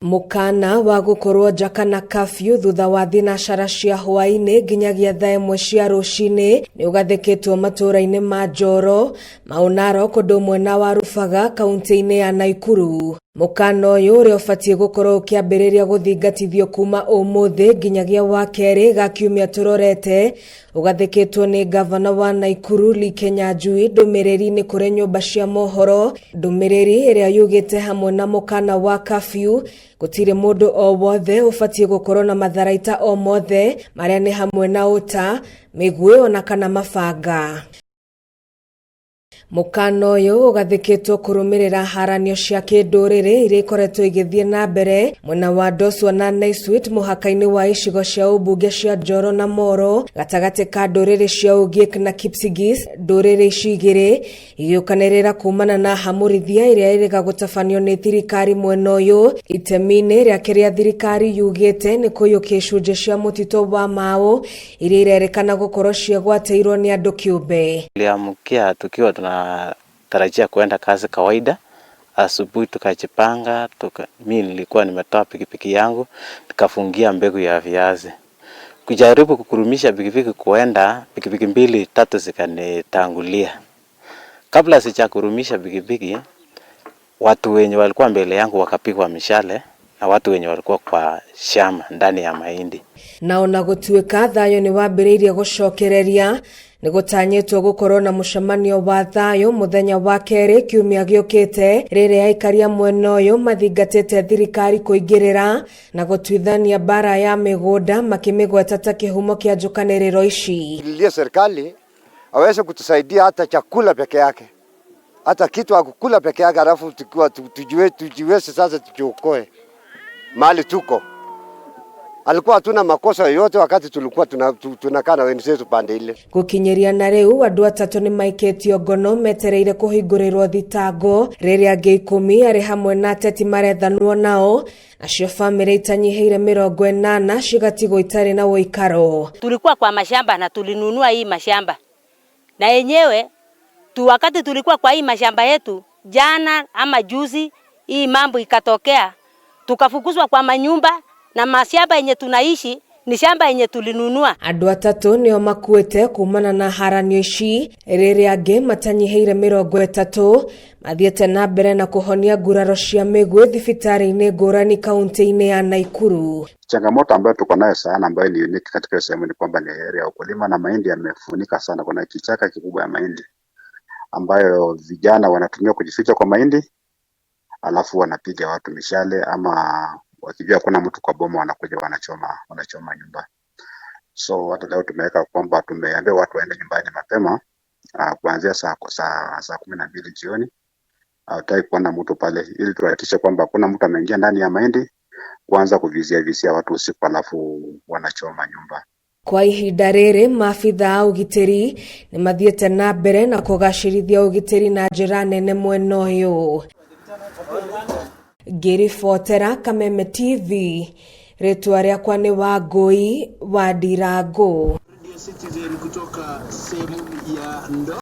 Mũkana wa gũkorwo nja kana curfew thutha wa thinacara cia hwaĩ-inĩ nginyagia thaa 1 cia rũcinĩ nĩ ũgathĩkĩtwo matũũra-inĩ ma Njoro, Mau Narok ũndũ ũmwe na wa Rubaga kaunti-inĩ ya Naikuru. Mũkana ũyũ ũrĩa ũbatiĩ gũkorwo ũkĩambĩrĩria gũthingatithio kuma ũmũthĩ nginyagia Wakerĩ ga kiumia tũrorete ũgathĩkĩtwo nĩ ngavana wa Naikuru Lee Kinyanjui ndũmĩrĩri-inĩ kũrĩ nyũmba cia mohoro, ndũmĩrĩri ĩrĩa yugĩte hamwe na mũkana wa curfew gũtirĩ mũndũ o wothe ũbatiĩ gũkorwo na matharaita o mothe marĩa nĩ hamwe na ũta, mĩguĩ ona kana mabanga. Mũkana ũyũ ũgathĩkĩtwo kũrũmĩrĩra haranio cia kĩndũrĩrĩ iria ikoretwo igĩthiĩ na mbere mwena wa Ndoswa na Naiswit mũhaka-inĩ wa icigo cia ũmbunge cia Njoro na Moro gatagatĩ ka ndũrĩrĩ cia Ogiek na Kipsigis. Ndũrĩrĩ ici igĩrĩ igĩũkanĩrĩra kumana na hamũrithia ĩrĩa ĩrĩga gũtabanio nĩ thirikari mwena ũyũ itemi-inĩ rĩa kĩrĩa thirikari yugĩte nĩ kũiyũkia icunjĩ cia mũtitũ wa Mau iria irerĩkana gũkorwo ciagwatĩirwo nĩ andũ kĩũmbe. Tuliamkia tukiwa tunatarajia kuenda kazi kawaida. Asubuhi tukajipanga, mi nilikuwa nimetoa pikipiki yangu nikafungia mbegu ya viazi. Kujaribu kukurumisha pikipiki kuenda, pikipiki mbili tatu zikanitangulia. Kabla sijakurumisha pikipiki, watu wenye walikuwa mbele yangu wakapigwa mishale na watu wenye walikuwa kwa shamba ndani ya mahindi. Na ona gũtuĩka thayũ nĩ wambĩrĩirie gũcokereria, nĩ gũtanyĩtwo gũkorwo na mũcemanio wa thayũ mũthenya wa kerĩ kiumia gĩũkĩte rĩrĩa aikaria mwena ũyũ mathingatĩte thirikari kũingĩrĩra na gũtuithania mbara ya mĩgũnda makĩmĩgweta ta kĩhumo kĩa njũkanĩrĩro ici. Lilia serikali aweze kutusaidia hata chakula peke yake, hata kitu akukula peke yake, alafu tukiwa tujue tujiweze sasa tujiokoe mahali tuko. Alikuwa hatuna makosa yoyote wakati tulikuwa tunakaa na wenzetu pande ile. Gũkinyĩria na rĩu andũ atatũ nĩ maikĩtio ngono metereire kũhingũrĩrwo thitango rĩrĩa angĩ 10 arĩ hamwe na ateti marethanwo nao, nacio bamĩrĩ itanyihĩire 80 cigatigwo itarĩ na ũikaro. Tulikuwa kwa mashamba na tulinunua hii mashamba na yenyewe tu, wakati tulikuwa kwa hii mashamba yetu jana ama juzi, hii mambo ikatokea, tukafukuzwa kwa manyumba na mashamba yenye tunaishi ni shamba yenye tulinunua. Andũ atatũ nĩo makuĩte kumana na haranio ici rĩrĩa angĩ matanyihĩire 30 mathiĩte na mbere na kũhonia nguraro cia mĩguĩ thibitarĩ-inĩ ngũrani kaunti-inĩ ya Naikuru. Changamoto ambayo tuko nayo sana ambayo ni unique katika sehemu ni kwamba ni area ya ukulima na mahindi yamefunika sana. Kuna kichaka kikubwa ya mahindi ambayo vijana wanatumia kujificha kwa mahindi, alafu wanapiga watu mishale ama wakijua kuna mtu kwa boma wanakuja wanachoma nyumba. So hata leo tumeweka kwamba tumeambia watu waende nyumbani mapema kuanzia saa 12 jioni. Hatutaki kuona mtu pale ili tuhakikishe kwamba hakuna mtu ameingia ndani ya mahindi kuanza kuvizia vizia watu usiku alafu wanachoma nyumba. Kwa ihinda rĩrĩ maabitha a ũgitĩri nĩ mathiĩte na mbere na kũgacĩrithia ũgitĩri na njĩra nene mwena ũyũ. Ngĩribotera Kameme TV, rĩtwa rĩakwa nĩ Wangũi wa Ndirango. Citizen kutoka sehemu ya Ndo